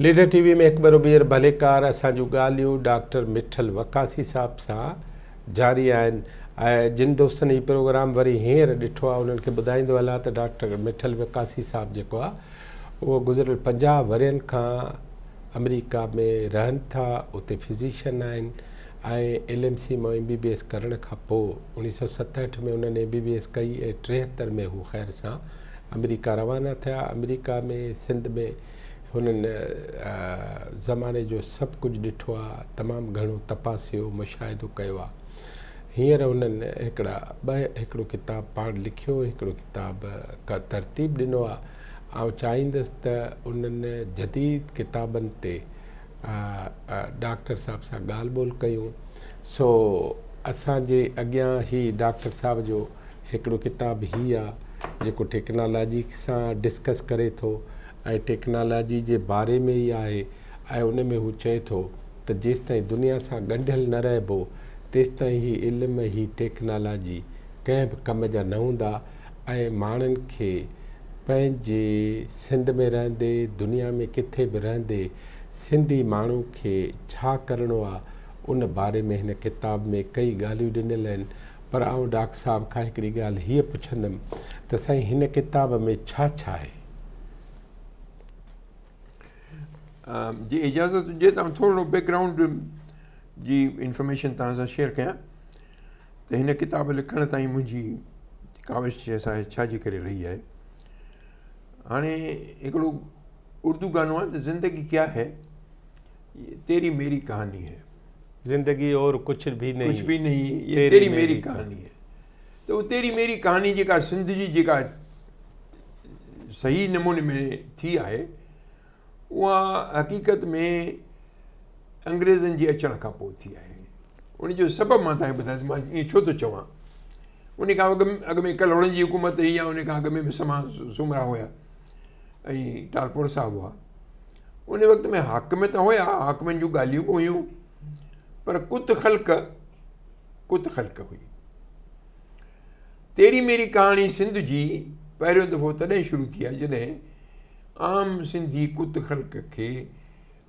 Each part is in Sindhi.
ليڊر ٽي وي ۾ هڪ ڀيرو ٻيهر ڀليڪار اسان جون ڳالهيون ڊاڪٽر مٺل وقاصي صاحب سان جاري آهن ۽ جن دوستن هي پروگرام وري هينئر ڏٺو آهي انهن کي ٻڌائيندو هلان ته ڊاڪٽر مٺل وقاصي صاحب جيڪو آهي اهو گذريل 50 ورهين کان آمريڪا ۾ رهن ٿا اتي فزيشن آهن ۽ ايل ايم سي مان ايم بي بي ايس ڪرڻ کان پوء 1967 ۾ انهن ايم بي بي ايس ڪئي ۽ 73 ۾ هو خير سان آمريڪا روانا ٿيا. آمريڪا ۾ سنڌ ۾ هنن زماني جو سڀ ڪجهه ڏٺو آ، تمام گهڻو تپاسيو، مشاهدو ڪيو آ. هينئر هنن هڪڙا ٻه هڪڙو ڪتاب پاڻ لکيو، هڪڙو ڪتاب ترتيب ڏنو آ. آئون چاهيندس ته انهن جديد ڪتابن تي ڊاڪٽر صاحب سان ڳالهه ٻولهه ڪيون. سو اسان جي اڳيان هي ڊاڪٽر صاحب جو هڪڙو ڪتاب هي آ جيڪو ٽيڪنالاجي سان ڊسڪس ڪري ٿو ۽ ٽيڪنالاجي جي باري ۾ ئي آهي ۽ ان ۾ هو چئي ٿو ته جيستائين دنيا سان ڳنڍيل نه رهبو تيستائين هي علم هي ٽيڪنالاجي ڪنهن به ڪم جا نه هوندا ۽ ماڻهن کي پنهنجي سنڌ ۾ رهندي دنيا ۾ ڪٿي به رهندي سنڌي ماڻهو کي ڇا ڪرڻو آ ان باري ۾ هن ڪتاب ۾ ڪئي ڳالهيون ڏنل آهن پر آئون ڊاڪٽر صاحب کان هڪڙي ڳالهه هيء پڇندم ته سائين هن ڪتاب ۾ ڇا ڇا آهي؟ جي اجازت هجي ته آئون ٿورڙو بيڪ گرائونڊ جي انفارميشن توهان سان شيئر ڪيان ته هن ڪتاب لکڻ تائين منهنجي ڪاوش ڇا جي ڪري رهي آهي. هاڻي هڪڙو اردو گانو آهي ته زندگي ڪيا هي تيري ميري ڪهاني هي. زندگي اور ڪجھ ڀي نهين. ڪجھ ڀي نهين يي تيري ميري ڪهاني هي. ته اهو تيري ميري ڪهاني جيڪا سنڌ جي جيڪا صحيح نموني ۾ ٿي آهي اها حقيقت ۾ انگريزن جي اچڻ کان پوء ٿي آهي. ان جو سبب مان توهان کي ٻڌايان ٿو مان ائين ڇو ٿو چوان. ان کان اڳ اڳ ۾ ڪلهوڙن جي حڪومت هئي يا ان کان اڳ ۾ به سما سومرا هيا ۽ ٽالپور صاحب هئا. ان وقت ۾ حاڪم ته هيا، حاڪمن جون ڳالهيون به هيون، پر ڪت خلق ڪت خلق هئي. تيري ميري ڪهاڻي سنڌ جي پهريون دفعو تڏهن شروع ٿي آهي جڏهن عام سنڌي ڪت خلق کي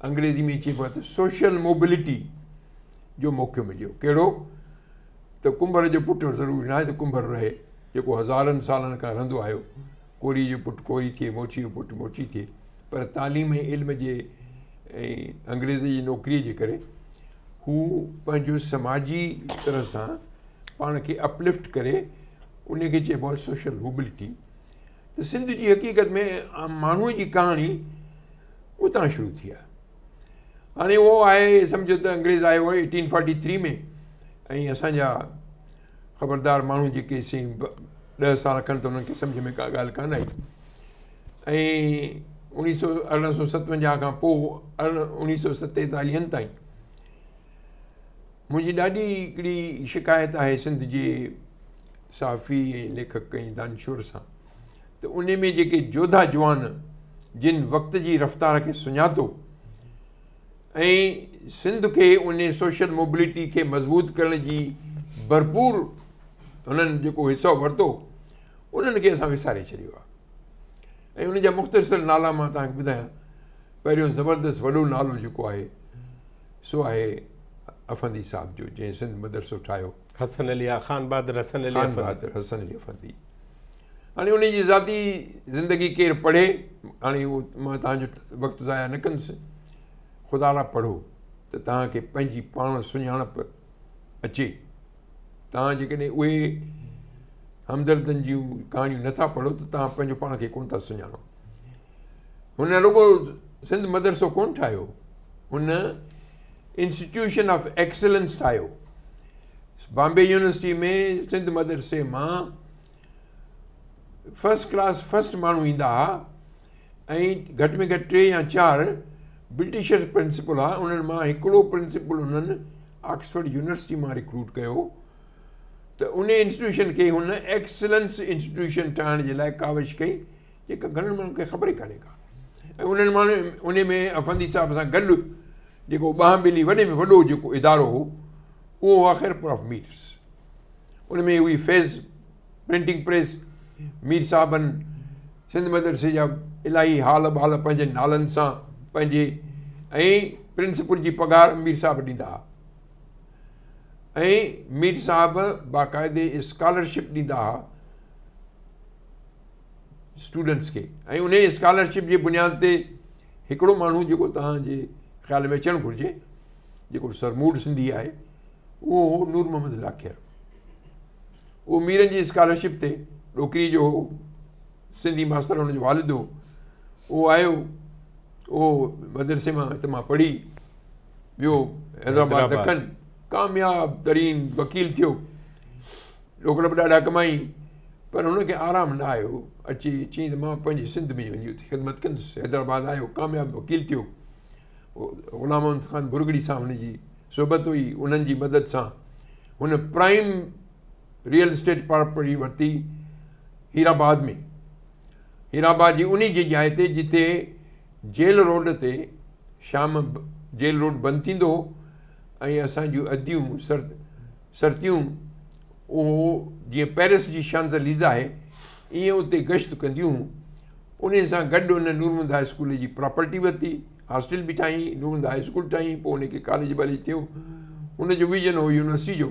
انگريزي ۾ چئبو آهي ته سوشل موبلٽي جو موقعو مليو. ڪهڙو؟ ته ڪنڀر جو پٽ ضروري ناهي ته ڪنڀر رهي، جيڪو هزارن سالن کان رهندو آيو. ڪوري جو پٽ ڪوري ٿئي، موچي جو پٽ موچي ٿئي، پر تعليم ۽ علم جي ۽ انگريزي جي نوڪريء جي ڪري هو پنهنجو سماجي طرح سان پاڻ کي اپلفٽ ڪري ان کي چئبو آهي سوشل موبلٽي ته سنڌ جي حقيقت ۾ ماڻهوء جي ڪهاڻي اتان شروع ٿي آهي. هاڻي اهو آهي سمجهو ته انگريز آيو 1843 ۾ ۽ اسان جا خبردار ماڻهو جيڪي سي 10 سال کن ته انهن کي سمجهه ۾ ڪا ڳالهه ڪانه آئي ۽ اوڻيهه سو 1857 کان پوء 1947 تائين منهنجي ڏاڍي هڪڙي شڪايت آهي سنڌ جي صحافي ۽ ليکڪ ۽ دانشور سان ته ان ۾ جيڪي جوڌا جوان جن وقت جي رفتار کي سڃاتو ۽ سنڌ کي ان سوشل موبلٽي کي مضبوط ڪرڻ جي ڀرپور هنن جيڪو حصو ورتو انهن کي اسان وساري ڇڏيو آهي ۽ ان جا مختصر نالا مان توهان کي ٻڌايان. پهريون زبردست وڏو نالو جيڪو آهي سو آهي افندي صاحب جو جنهن سنڌ مدرسو ٺاهيو. حسن علي خان بهادر حسن علي خان بهادر حسن علي افندي. هاڻي ان جي ذاتي زندگي ڪير پڙهي، هاڻي اهو مان توهان جو وقت ضايع نه ڪندس. خدا لا پڙهو ته توهان کي پنهنجي پاڻ سڃاڻپ اچي. توهان جيڪڏهن اهي همدردن جون ڪهاڻيون نٿا پڙهو ته توهان پنهنجو پاڻ کي ڪونه ٿا سڃاڻو. هن رڳو سنڌ مدرسو ڪونه ٺاهيو، هن انسٽيٽيوشن آف ايڪسلنس ٺاهيو. بامبي يونيورسٽي ۾ سنڌ مدرسي مان فرسٽ ڪلاس فرسٽ ماڻهو ايندا هئا ۽ گهٽ ۾ گهٽ 3 يا 4 برٽشر پرنسپل هئا، انهن مان هڪڙو پرنسپل انهن آڪسفورڊ يونيورسٽي مان ريڪروٽ ڪيو ته ان انسٽيٽيوشن کي هن ايڪسلنس انسٽيٽيوشن ٺاهڻ جي لاء ڪاوش ڪئي جيڪا گهڻن ماڻهن کي خبر ئي ڪانهي ڪا. ۽ انهن ماڻهن ان ۾ افندي صاحب سان گڏ جيڪو ٻانهن ٻيلي وڏي ۾ وڏو جيڪو ادارو هو اهو هو خيرپور آف ميرس. ان ۾ هئي فيض پرنٽنگ پريس. مير صاحبن سنڌ مدرسي جا الاهي حال ٻال پنهنجن نالن سان پنهنجي ۽ پرنسپل جي پگهار مير صاحب ڏيندا ها ۽ مير صاحب باقاعدي اسڪالرشپ ڏيندا ها اسٽوڊنٽس کي ۽ ان اسڪالرشپ جي بنياد تي هڪڙو ماڻهو جيڪو توهان جي خيال ۾ اچڻ گهرجي جيڪو سرموڊ سنڌي آهي اهو هو نور محمد لاکير اهو ميرن جي اسڪالرشپ تي ڏوڪري جو هو سنڌي ماستر هن جو والد هو اهو آيو اهو مدرسي مان هت مان پڙهي ويو حيدرآباد دکن ڪامياب ترين وڪيل ٿيو ڏوڪڙ به ڏاڍا ڪمائي پر هن کي آرام نه آيو اچي چيائين ته مان پنهنجي سنڌ ۾ وڃي اتي خدمت ڪندس حيدرآباد آيو ڪامياب وڪيل ٿيو غلام محمد خان ڀرڳڙي سان هن جي صحبت هئي انهن جي مدد سان هن پرائم ريئل اسٽيٽ پراپرٽي ورتي هيرآباد ۾ هيرآباد جي انهي جي جاء تي جتي جيل روڊ تي شام جيل روڊ بند ٿيندو هو ۽ اسان جون اديون سر سرتيون اهو جيئن پئرس جي شانزليزا آهي ائين اتي گشت ڪنديون هيون انهي سان گڏ ان نورمحمد هاء اسڪول جي پراپرٽي ورتي هاسٽل به ٺاهي نورمحمد هاء اسڪول ٺاهي پوء ان کي ڪاليج واليج ٿيو ان جو ويزن هو يونيورسٽي جو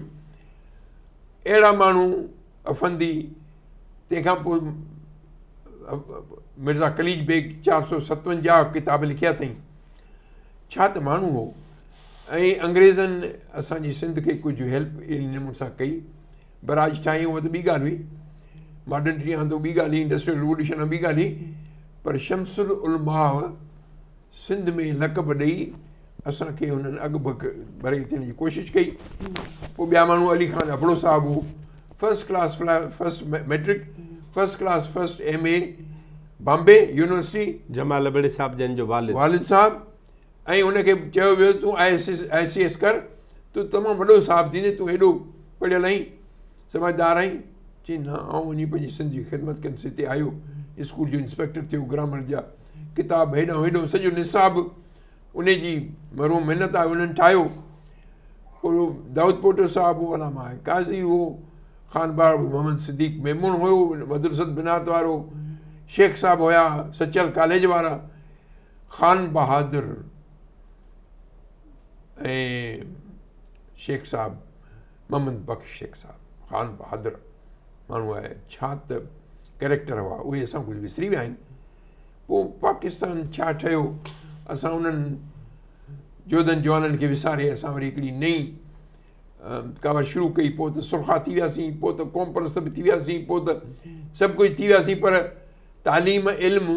اهڙا ماڻهو افندي تنهن کان پوء مرزا قليچ بيگ 457 ڪتاب لکيا اٿئي ڇا ته ماڻهو هو ۽ انگريزن اسان جي سنڌ کي ڪجهه هيلپ ان نموني سان ڪئي براج ٺاهي اها ته ٻي ڳالهه هئي ماڊرن ٽي آندو ٻي ڳالهه هئي انڊسٽريل ريولوشن ٻي ڳالهه هئي پر شمس العلماء سنڌ ۾ لقب ڏئي اسان کي هنن اڳ ڀري ٿيڻ جي ڪوشش ڪئي پوء ٻيا ماڻهو علي خان ابڙو صاحب هو first class first matric first class first M A Bombay university Jamal Abro صاحب جن جو والد والد صاحب ۽ ان کي چيو ويو تون I S I C S ڪر تون تمام وڏو صاحب ٿيندين تون هيڏو پڙهيل آهين سمجهدار آهين چي نه آئون وڃي پنهنجي سنڌ جي خدمت ڪندس هتي آيو اسڪول جو انسپيڪٽر ٿيو گرامر جا ڪتاب هيڏانهن هيڏو سڄو نصاب ان جي مرحوم محنت آهي انهن ٺاهيو پوء دائود پوٽو صاحب هو علامه قاضي هو خان بهادر محمد صديق ميمڻ هيو مدرسه بنات وارو شيخ صاحب هيا سچل ڪاليج وارا خان بهادر ۽ شيخ صاحب محمد بخش شيخ صاحب خان بهادر ماڻهو آهي ڇا ته ڪريڪٽر هئا اهي اسان ڪجهه وسري ويا آهن پوء پاڪستان ڇا ٺهيو اسان انهن جوڌن جوانن کي وساري اسان وري هڪڙي نئين ڪاوش شروع ڪئي پوء ته سرخا ٿي وياسين پوء ته قوم پرست به ٿي وياسين پوء ته سڀ ڪجهه ٿي وياسين پر تعليم علم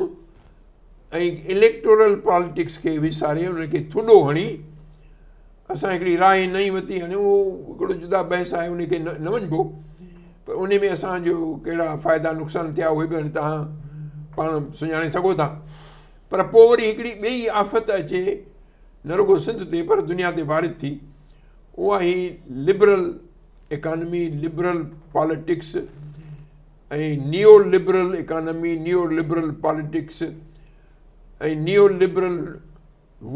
۽ اليڪٽورل پاليٽڪس کي وساري ان کي ٿڏو هڻي اسان هڪڙي راء نئين ورتي هاڻي اهو هڪڙو جدا بحث آهي ان کي نه وڃبو پر ان ۾ اسانجو ڪهڙا فائدا نقصان ٿيا اهي به هاڻي توهان پاڻ سڃاڻي سگهو ٿا پر پوء وري هڪڙي ٻئي آفت اچي نه رڳو سنڌ تي پر دنيا تي وارد ٿي اها هي liberal economy liberal politics ۽ neo liberal economy, neo liberal politics ۽ neo liberal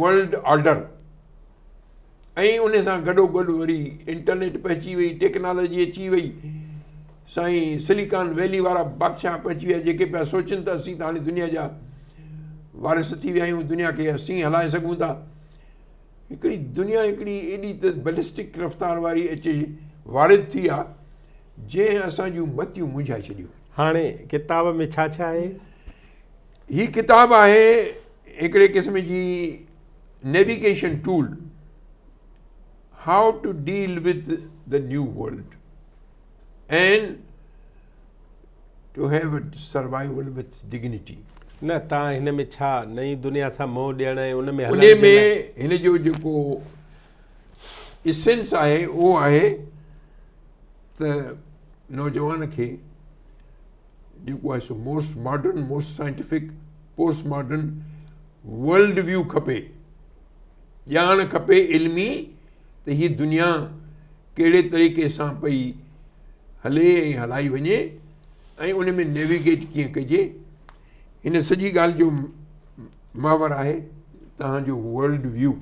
world order ۽ ان سان گڏو گڏ وري انٽرنيٽ پهچي وئي ٽيڪنالاجي اچي وئي سائين سليڪان ويلي وارا بادشاهه پهچي ويا جيڪي پيا سوچن ته اسين ته هاڻي دنيا جا وارث ٿي ويا آهيون دنيا کي اسين هلائي سگهون ٿا هڪڙي دنيا هڪڙي ايڏي ته بلسٽڪ رفتار واري اچي وارد ٿي آ جنهن اسان جون متيون منجهائي ڇڏيون. هاڻي ڪتاب ۾ ڇا ڇا آهي؟ هي ڪتاب آهي هڪڙي قسم جي navigation tool, how to deal with the new world and to have a survival with dignity. نه تان هن ۾ ڇا نئين دنيا سان منهن ڏيڻ ۽ ان ۾ هلڻ جي لاء. انهي ۾ هن جو جيڪو اسينس آهي اهو آهي ته نوجوان کي جيڪو آهي سو most modern most scientific post modern world view کپي ڄاڻ کپي علمي ته هي دنيا ڪهڙي طريقي سان پئي هلي ۽ هلائي وڃي ۽ ان ۾ نيويگيٽ ڪيئن ڪجي هن سڄي ڳالهه جو محور آهي توهان جو ورلڊ ويو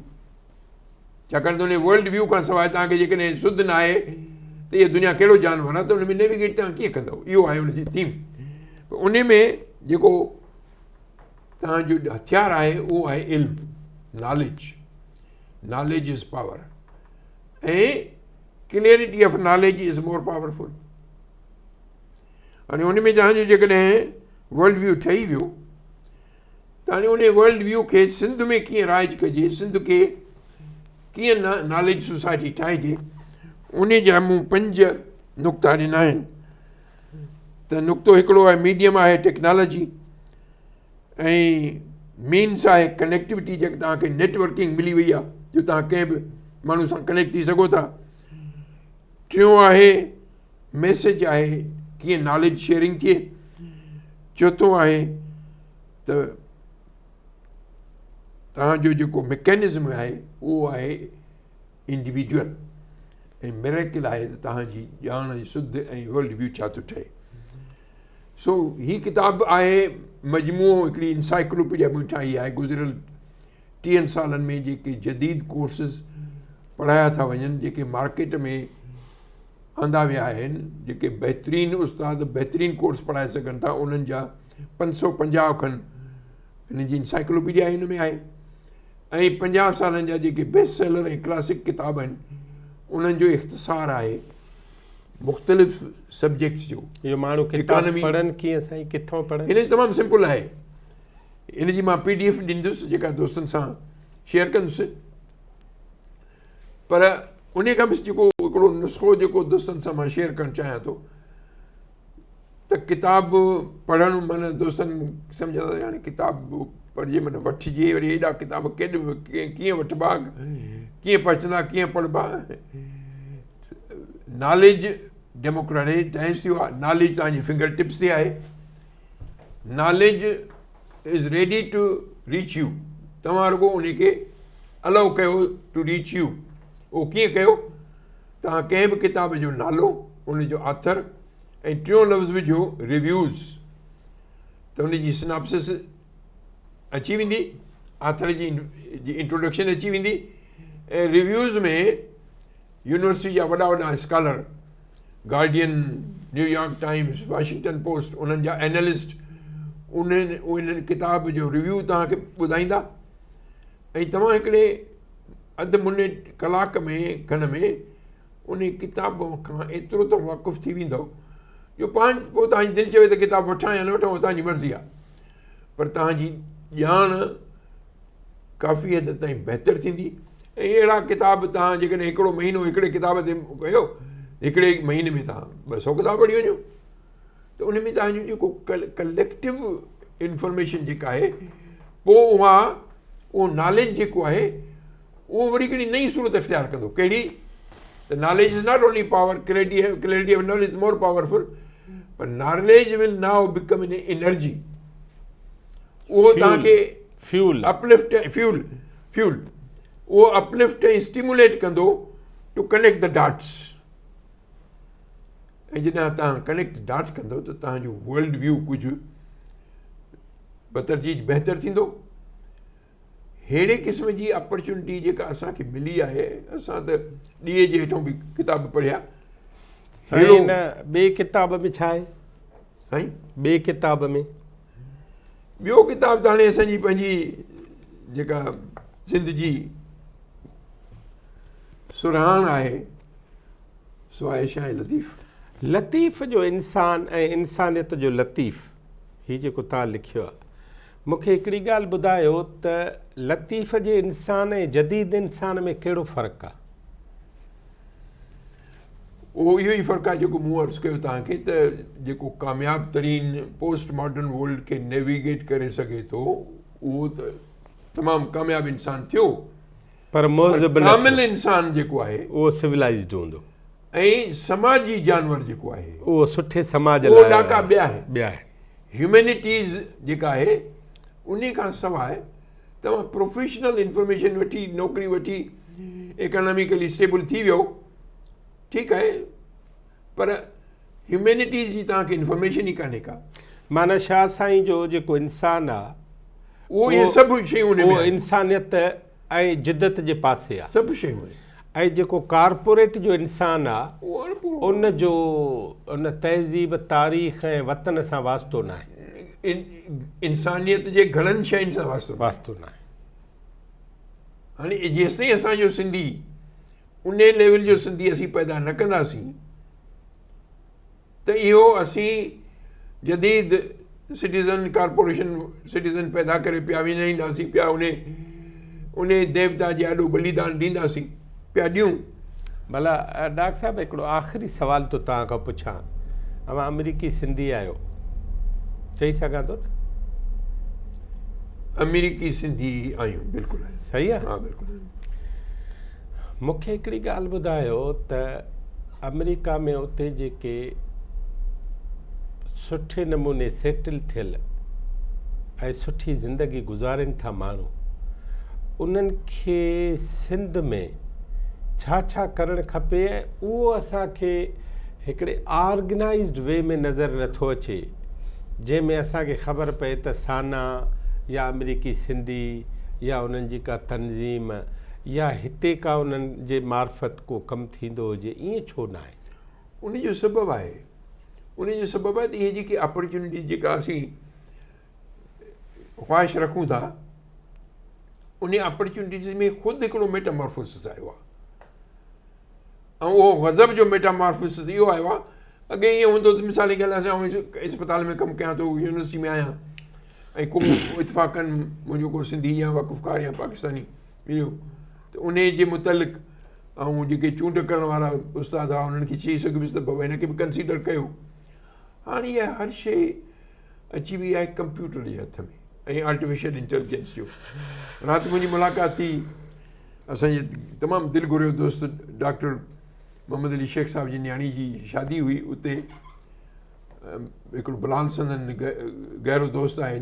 ڇاڪاڻ ته ان ورلڊ ويو کان سواء توهان کي جيڪڏهن سڌ نه آهي ته هيء دنيا ڪهڙو جانور آهي ته ان ۾ نيويگيٽ توهان ڪيئن ڪندؤ اهو آهي ان جي ٿيم ان ۾ جيڪو توهان جو هٿيار آهي اهو آهي علم. Knowledge, knowledge is power ۽ clarity of knowledge is more powerful. هاڻي ان ۾ توهان جو جيڪڏهن ورلڊ ويو ٺهي ويو ته هاڻي ان ورلڊ ويو کي سنڌ ۾ ڪيئن رائج ڪجي، سنڌ کي ڪيئن ناليج سوسائٽي ٺاهجي، ان جا مون 5 نقطا ڏنا آهن. ته نقطو هڪڙو آهي ميڊيم آهي ٽيڪنالاجي ۽ مينس آهي ڪنيڪٽيوٽي، جيڪا توهان کي نيٽورڪنگ ملي وئي آهي جو توهان ڪنهن به ماڻهو سان ڪنيڪٽ ٿي سگهو ٿا. ٽيون آهي ميسيج آهي ڪيئن ناليج شيئرنگ ٿئي. چوٿون آهي ته توهان جو جيڪو ميڪينزم آهي اهو آهي انڊيويجوئل ۽ مريڪل آهي ته توهان جي ڄاڻ ۽ سڌ ۽ ورلڊ ويو ڇا ٿو ٺهي. سو هي ڪتاب آهي مجموعو هڪڙي انسائيڪلوپيڊيا مون ٺاهي آهي. گذريل 30 سالن ۾ جيڪي جديد ڪورسز پڙهايا ٿا وڃن، جيڪي مارڪيٽ ۾ آندا ويا آهن، جيڪي بهترين استاد بهترين ڪورس پڙهائي سگهن ٿا، انهن جا 550 کن هن جي انسائيڪلوپيڊيا هن ۾ آهي ۽ 50 سالن جا جيڪي بيسٽ سيلر ۽ ڪلاسڪ ڪتاب آهن انهن جو اختصار آهي مختلف سبجيڪٽس جو. اهو ماڻهو ڪتاب پڙهن ڪيئن سائين، ڪٿان پڙهن؟ هن تمام سمپل آهي. ان جي مان پي ڊي ايف ڏيندس جيڪا دوستن سان شيئر ڪندس، پر ان کان به جيڪو هڪڙو نسخو جيڪو دوستن سان مان شيئر ڪرڻ چاهيان ٿو ته ڪتاب پڙهڻ معنيٰ دوستن سمجهندا ته هاڻي ڪتاب پڙهجي معنيٰ وٺجي، وري ايڏا ڪتاب ڪيڏ ڪيئن وٺبا، ڪيئن پهچندا، ڪيئن پڙهبا. ناليج ڊيموڪريٽائز ٿيو آهي، ناليج توهان جي فنگر ٽپس تي آهي، knowledge is ready to reach you, توهان رڳو ان کي الاؤ ڪيو ٽو ريچ يو. اهو ڪيئن ڪيو؟ توهان ڪنهن به ڪتاب جو نالو، ان جو آٿر ۽ ٽيون لفظ وجهو ريويوز، ته ان جي سناپسس اچي ويندي، آٿر جي انٽروڊڪشن اچي ويندي ۽ ريويوز ۾ يونيورسٽي جا وڏا وڏا scholar, Guardian, New York Times, Washington Post, انهن جا اينالسٽ انهن ڪتاب جو ريويو توهان کي ٻڌائيندا ۽ توهان هڪڙي اڌ منٽ ڪلاڪ ۾ کن ۾ ان ڪتاب کان ايترو ته واقف ٿي ويندؤ جو پاڻ پوء توهان جي دل چوي ته ڪتاب وٺان يا نه وٺان، اها توهان جي مرضي آهي، پر توهان جي ڄاڻ ڪافي حد تائين بهتر ٿيندي. ۽ اهڙا ڪتاب توهان جيڪڏهن هڪڙو مهينو هڪڙي ڪتاب تي ڪيو، هڪڙي مهيني ۾ توهان 200 ڪتاب پڙهي وڃو ته ان ۾ توهان جو جيڪو ڪليڪٽو انفارميشن جيڪا آهي پوء اها اهو ناليج جيڪو آهي اهو وري هڪڙي نئين صورت اختيار ڪندو. ڪهڙي؟ ته knowledge is not only power, clarity of knowledge is more powerful, per knowledge will now become an energy. اهو توهان کي فيول، اپلفٽ ۽ فيول، فيول اهو اپلفٽ ۽ اسٽيموليٽ ڪندو ٽو ڪنيڪٽ the dots. ۽ جڏهن توهان ڪنيڪٽ ڊاٽس ڪندو ته توهان جو ورلڊ ويو ڪجهه بترجيج بهتر ٿيندو. ههڙي قسم جي اپرچونٽي جيڪا اسان کي ملي آهي، اسان ته ڏيئي جي هيٺون به ڪتاب پڙهيا. سائين هن ٻئي ڪتاب ۾ ڇا آهي؟ سائين ٻئي ڪتاب ۾ ٻيو ڪتاب ته هاڻي اسان جي پنهنجي جيڪا سنڌ جي سرهاڻ آهي سو آهي شاهه لطيف. لطيف جو انسان ۽ انسانيت جو لطيف، هي جيڪو توهان لکيو آهي، مون کي هڪڙي ڳالهه ٻڌايو ته لطيف جي انسان ۽ جديد انسان ۾ ڪهڙو فرق آهي؟ اهو اهو ئي فرق آهي جيڪو مون عرض ڪيو توهان کي ته جيڪو ڪامياب ترين پوسٽ ماڊرن ورلڊ کي نيويگيٽ ڪري سگهي ٿو اهو ته تمام ڪامياب انسان ٿيو، پر مهذب نه ڪامل انسان جيڪو آهي اهو سولائيزڊ هوندو ۽ سماجي جانور جيڪو آهي اهو سٺي سماج لاء اهو ڏاڪا ٻيا آهن، ٻيا آهن. هيومينٽيز جيڪا آهي انهي کان سواء توهان پروفيشنل انفارميشن وٺي نوڪري وٺي اڪاناميڪلي اسٽيبل ٿي ويو ٺيڪ آهي، پر هيومينٽيز جي توهان کي انفارميشن ئي ڪانهي ڪا. معنيٰ شاهه سائين جو جيڪو انسان آ اهو اهي سڀ شيون ان ۾ اهو انسانيت ۽ جدت جي پاسي آ، سڀ شيون آهن. ۽ جيڪو ڪارپوريٽ جو انسان آ ان جو ان تهذيب، تاريخ ۽ وطن سان واسطو ناهي. انسانيت جي گهڻن شين سان واسطو ناهي. هاڻي جيستائين اسان جو سنڌي انهي ليول جو سنڌي اسين پيدا نه ڪنداسين ته اهو اسين جديد سٽيزن ڪارپوريشن سٽيزن پيدا ڪري پيا وڃائينداسين پيا انهي انهي ديوتا جي آڏو ٻليدان ڏينداسين پيا ڏيون. ڀلا ڊاڪٽر صاحب هڪڙو آخري سوال ٿو توهان کان پڇان اوهان آمريڪي سنڌي آهيو چئي سگهان ٿو نه؟ آمريڪي سنڌي آهيون بلڪل آهيون. صحيح آهي؟ ها بلڪل آهيون. مون کي هڪڙي ڳالهه ٻڌايو ته آمريڪا ۾ اتي جيڪي سٺي نموني سيٽل ٿيل ۽ سٺي زندگي گذارين ٿا ماڻهو انهن کي سنڌ ۾ ڇا ڇا ڪرڻ کپي ۽ اهو اسان کي هڪڙي آرگنائزڊ وي ۾ نظر نٿو اچي جنهن ۾ اسان کي خبر پئي ته سانا يا آمريڪي سنڌي يا انهن جي ڪا تنظيم يا هتي ڪا انهن جي معرفت ڪو ڪم ٿيندو هجي ائين ڇو ناهي؟ ان جو سبب آهي ان جو سبب آهي ته اهي جيڪي اپرچونٽي جيڪا اسين خواهش رکون ٿا ان اپرچونٽيز ۾ خود هڪڙو ميٽامارفوسس آيو آهي ۽ اهو غضب جو ميٽامارفوسس اهو آيو آهي اڳي ائين هوندو ته مثال جي ڳالهه آهي آئون اسپتال ۾ ڪم ڪيان ٿو يونيورسٽي ۾ آهيان ۽ ڪو اتفاقن منهنجو ڪو سنڌي يا واقفڪار يا پاڪستاني مليو ته ان جي متعلق آئون جيڪي چونڊ ڪرڻ وارا استاد هئا انهن کي چئي سگهبس ته بابا هن کي به ڪنسيڊر ڪيو هاڻي اها هر شيء اچي وئي آهي ڪمپيوٽر جي هٿ ۾ ۽ آرٽيفيشل انٽيليجنس جو رات منهنجي ملاقات ٿي اسانجي تمام دل گهريو دوست ڊاڪٽر محمد علي شيخ صاحب جي نياڻي جي شادي هئي اتي هڪڙو بلال سندن گهرو دوست آهي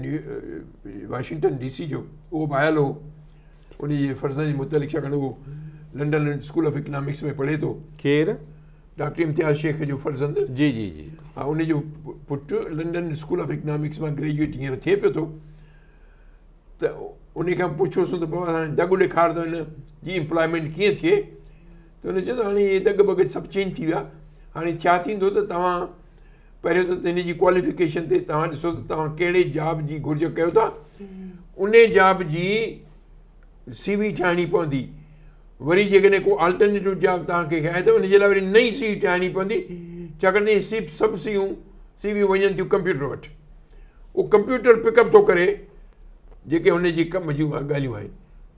واشنگٽن ڊي سي جو اهو به آيل هو ان جي فرزند جي متعلق ڇاڪاڻ اهو لنڊن اسڪول آف اڪنامڪس ۾ پڙهي ٿو. ڪير؟ ڊاڪٽر امتياز شيخ جو فرزند. جي جي جي. ها ان جو پٽ لنڊن اسڪول آف اڪنامڪس مان گريجوئيٽ هينئر ٿئي پيو ٿو ته ان کان پڇيوسون ته بابا هاڻي دڳ ڏيکار ته هن جي امپلائمينٽ ڪيئن ٿئي ته هن چيو ته هاڻي اهي دڳ بڳ سڀ چينج ٿي ويا هاڻي ڇا ٿيندو ته توهان پهريون ته هن جي ڪواليفڪيشن تي توهان ڏسو ته توهان ڪهڙي جاب جي گهرج ڪيو ٿا ان جاب جي سي وي ٺاهڻي پوندي وري جيڪڏهن ڪو آلٽرنيٽو جاب توهان کي آهي ته ان جي لاء وري نئين سي وي ٺاهڻي پوندي ڇاڪاڻ ته سي سڀ سيون سي وي وڃن ٿيون ڪمپيوٽر وٽ اهو ڪمپيوٽر پڪ اپ ٿو ڪري جيڪي هن جي ڪم جون ڳالهيون آهن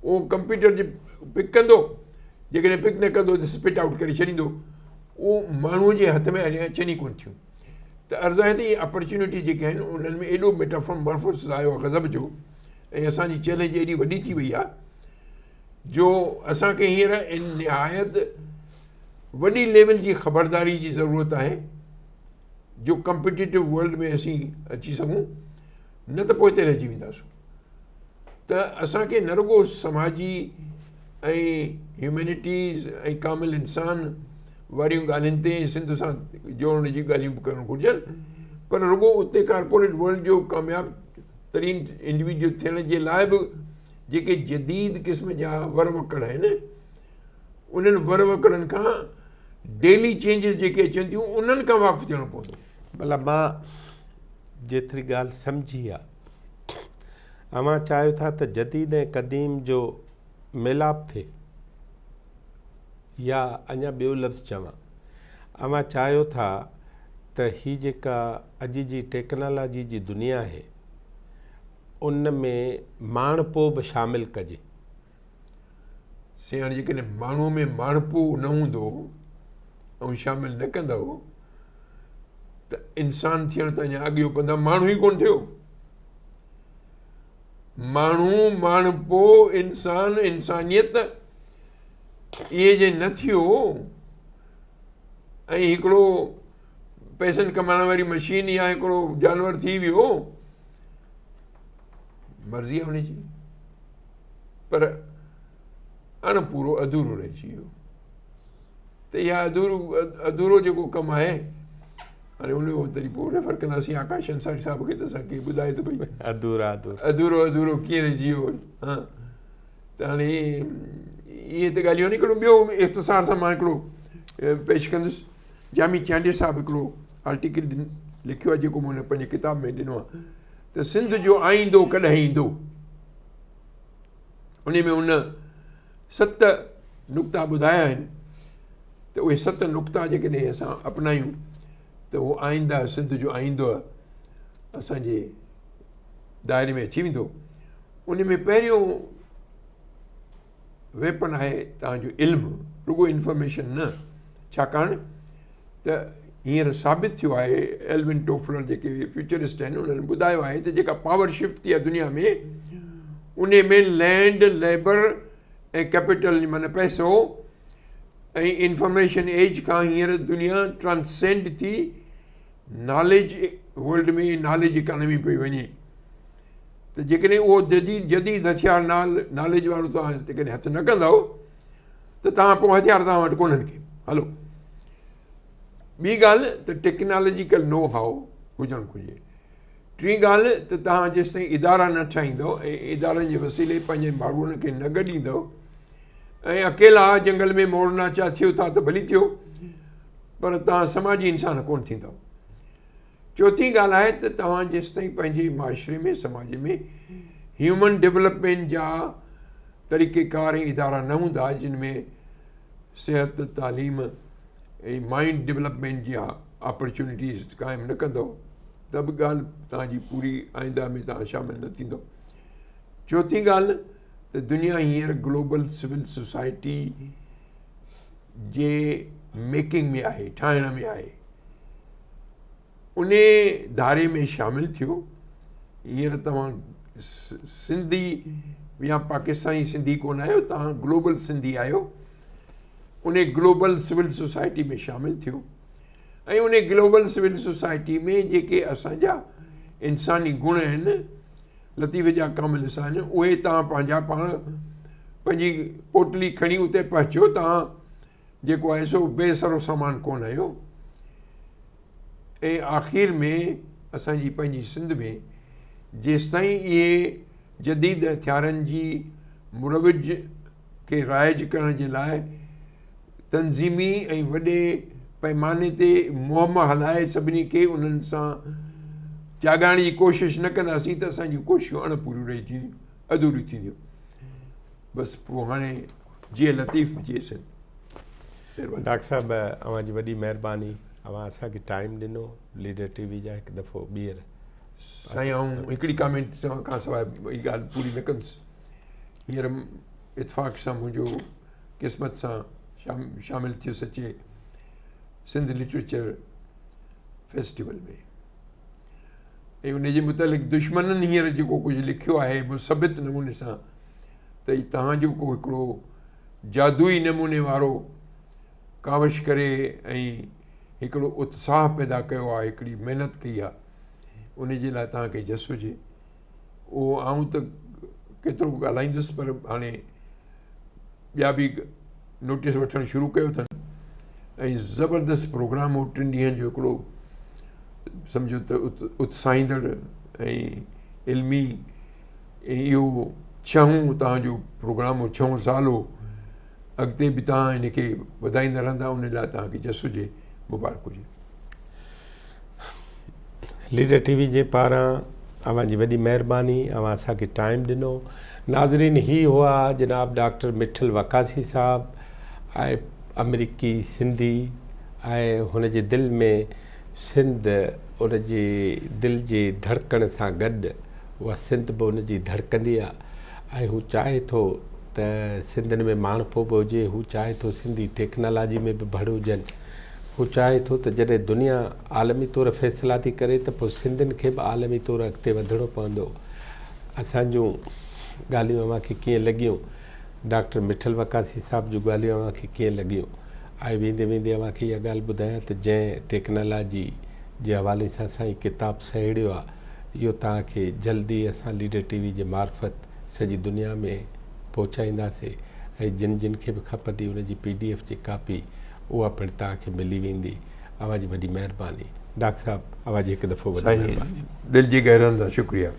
اهو ڪمپيوٽر جي پڪ ڪندو جيڪڏهن پڪ نه ڪندو ته اسپٽ آئوٽ ڪري ڇڏيندو اهو ماڻهوء جي هٿ ۾ اڃا اچن ئي ڪونه ٿيون ته عرض آهي ته اهي اپرچونٽي جيڪي آهن انهن ۾ ايڏو ميٽامارفوسس آيو آهي غضب جو ۽ اسان جي چئلينج ايڏي وڏي ٿي وئي آهي جو اسان کي هينئر نهايت وڏي ليول جي خبرداري جي ضرورت آهي جو ڪمپيٽيٽو ورلڊ ۾ اسين اچي سگهون نه ته پوئتي رهجي وينداسون ته اسان کي نه رڳو سماجي ۽ هيومينٽيز ۽ ڪامل انسان واريون ڳالهين تي سنڌ سان جوڙڻ جون ڳالهيون به ڪرڻ گهرجن پر رڳو اتي ڪارپوريٽ ورلڊ جو ڪامياب ترين انڊيويجوئل ٿيڻ جي لاء به جيڪي جديد قسم جا ور وڪڙ آهن انهن ور وڪڙن کان ڊيلي چينجز جيڪي اچن ٿيون انهن کان واقف ٿيڻو پوندو. ڀلا مان جيتري ڳالهه سمجهي آ اوهان چاهيو ٿا ته جديد ۽ قديم جو ميلاپ ٿئي يا اڃا ٻيو لفظ چوان اوهان چاهيو ٿا ته هي جيڪا اڄ جي ٽيڪنالاجي جي دنيا آهي ان ۾ ماڻهپو به شامل ڪجي. سياڻ جيڪڏهن ماڻهوء ۾ ماڻهپو نه هوندو ۽ شامل نه ڪندؤ ته انسان ٿيڻ ته اڃا اڳيو پنڌ آهي ماڻهو ئي ڪونه ٿيو. ماڻهو، ماڻهپو، انسان، انسانيت اهي جي نه ٿيو ۽ هڪڙو پئسن ڪمائڻ واري مشين يا هڪڙو جانور ٿي ويو مرضي آهي ان جي پر اڻ پورو اڌورو رهجي ويو ته اها اڌورو اڌورو جيڪو ڪم آهي هاڻي ان جو تري پوء ريفر ڪنداسين آڪاش انصاري صاحب کي ته اسان کي ٻڌائي ته ڀئي اڌورا اڌورو اڌورو اڌورو ڪيئن رهجي ويو ها ته هاڻي اهي ته ڳالهيون آهن هڪڙو ٻيو اختصار سان مان هڪڙو پيش ڪندس جامي چانڊيي صاحب هڪڙو آرٽيڪل لکيو آهي جيڪو مون پنهنجي ڪتاب ۾ ڏنو آهي ته سنڌ جو آئيندو ڪڏهن ايندو ان ۾ ان ست نقطا ٻڌايا آهن ته اهي ست نقطا جيڪڏهن اسان اپنايون ته اهو آئنده سنڌ جو آئيندو اسان جي دائري ۾ اچي ويندو. ان ۾ پهريون ويپن آهي توهان جو علم، رڳو انفارميشن نه، ڇاڪاڻ ته هينئر ثابت ٿيو آهي ايلون ٽوفلر جيڪي فيوچرسٽ آهن انهن ٻڌايو آهي ته جيڪا پاور شفٽ ٿي آهي دنيا ۾ ان ۾ لينڊ، ليبر ۽ ڪيپيٽل معنيٰ پئسو ۽ انفارميشن ايج کان هينئر دنيا ٽرانسينڊ ٿي ناليج ورلڊ ۾ ناليج اڪانومي پئي وڃي ته جيڪڏهن اهو جديد جديد هٿيار ناليج وارو توهان جيڪڏهن هٿ نه ڪندؤ ته توهان پوء هٿيار توهان وٽ ڪونهن ڪي. هلو ٻي ڳالهه ته ٽيڪنالاجيڪل نو هائو هجڻ گهرجي. ٽين ڳالهه ته توهان جيستائين ادارا نه ٺاهيندؤ ۽ ادارن جي وسيلي پنهنجي ماڻهن کي نه گڏيندؤ ۽ اڪيلا جنگل ۾ مور ناچا ٿيو ٿا ته ڀلي ٿيو پر توهان سماجي انسان ڪونه ٿيندؤ. چوٿين ڳالهه آهي ته توهان جيستائين پنهنجي معاشري ۾ سماج ۾ هيومن ڊولپمينٽ جا طريقيڪار ۽ ادارا نه هوندا جن ۾ صحت، تعليم ۽ مائنڊ ڊولپمينٽ جا آپرچونيٽيز قائم نه ڪندؤ ته به ڳالهه توهان جي پوري آئنده ۾ توهان شامل نه ٿيندؤ. چوٿين ڳالهه ته دنيا هينئر گلوبل سول سوسائٽي جي ميڪنگ ۾ آهي، ٺاهڻ ۾ آهي. انهي ڌاري ۾ شامل ٿيو. هينئر توهان سنڌي يا پاڪستاني سنڌي ڪونه آهيو، توهان گلوبل سنڌي آهيو. انهي گلوبل سول سوسائٽي ۾ شامل ٿيو ۽ انهي گلوبل سول سوسائٽي ۾ جيڪي اسان جا انساني گڻ آهن، لطيف جا ڪامل انسان، اهي توهان پنهنجا پاڻ پنهنجي پوٽلي کڻي اتي پهچو. توهان جيڪو آهي سو بي سرو سامان ڪونه آهيو. ۽ آخر ۾ اسان جي پنهنجي سنڌ ۾ جيستائين اهي جديد هٿيارن جي مروج کي رائج ڪرڻ جي لاء تنظيمي ۽ وڏي پئماني تي مهم هلائي سڀني کي انهن سان جاڳائڻ جي ڪوشش نه ڪنداسين ته اسان جون ڪوششون اڻ پوريون رهي ٿينديون، اڌوريون ٿينديون. بس پوء هاڻي جيئي لطيف جيئي سنڌ. مهرباني. ڊاڪٽر صاحب اوهان جي وڏي مهرباني اوهان اسان کي ٽائيم ڏنو ليڊر ٽي وي جا هڪ دفعو ٻيهر. سائين آئون هڪڙي ڪامينٽ کان سواء هي ڳالهه پوري نه ڪندس. هينئر اتفاق سان منهنجو قسمت سان شامل ٿيس اچي سنڌ لٽريچر فيسٽيول ۾ ۽ ان جي متعلق دشمنن هينئر جيڪو ڪجهه لکيو آهي مثبت نموني سان ته هي توهان جو ڪو هڪڙو جادوئي نموني وارو ڪاوش ڪري ۽ هڪڙو اتساهه پيدا ڪيو آهي، هڪڙي محنت ڪئي آهي، ان جي لاء توهان کي جس هجي. اهو آئون ته ڪيترو ڳالهائيندس پر هاڻي ٻيا به نوٽيس وٺڻ شروع ڪيو اٿن ۽ زبردست پروگرام هو ٽن ڏينهن جو هڪڙو سمجهو ته اتساهيندڙ ۽ علمي ۽ اهو ڇهون توهان جو پروگرام هو، ڇهون سال هو، اڳتي به توهان ان کي وڌائيندا رهندا، ان لاء توهان کي جس هجي، مبارڪ هجي. ليڊر ٽي وي جي پاران اوهان جي وڏي مهرباني اوهان اسان کي ٽائيم ڏنو. ناظرين هي هئا جناب ڊاڪٽر مٺل وقاصي صاحب ۽ آمريڪي سنڌي ۽ هن جي دل ۾ سنڌ ان جي دل جي ڌڙڪڻ سان گڏ اها سنڌ به ان جي ڌڙڪندي آ ۽ هو چاهي ٿو ته سنڌين ۾ ماڻهپو به هجي، هو چاهي ٿو سنڌي ٽيڪنالاجي ۾ به ڀڙ هجن، هو چاهي ٿو ته جڏهن دنيا عالمي طور فيصلا ٿي ڪري ته پوء سنڌين کي به عالمي طور اڳتي وڌڻو پوندو. اسان جون ڳالهيون اوهان کي ڪيئن لڳيون؟ ڊاڪٽر مٺل وقاصي صاحب جون ڳالهيون اوهان کي ڪيئن لڳيون؟ آء ويندي ويندي اوهان کي اها ڳالهه ٻڌايان ته جنهن ٽيڪنالاجي جي حوالي سان اسان هي ڪتاب سهيڙيو آ، اهو توهان کي جلد ئي اسان ليڊر ٽي وي جي معرفت سڄي دنيا ۾ پهچائينداسين ۽ جن جن کي به کپندي ان جي پي ڊي ايف جي ڪاپي اها پڻ توهان کي ملي ويندي. اوهان جي وڏي مهرباني. ڊاڪٽر صاحب اوهان جي هڪ دفعو وڏي سائين مهرباني. دل جي گهرن سان شڪريه.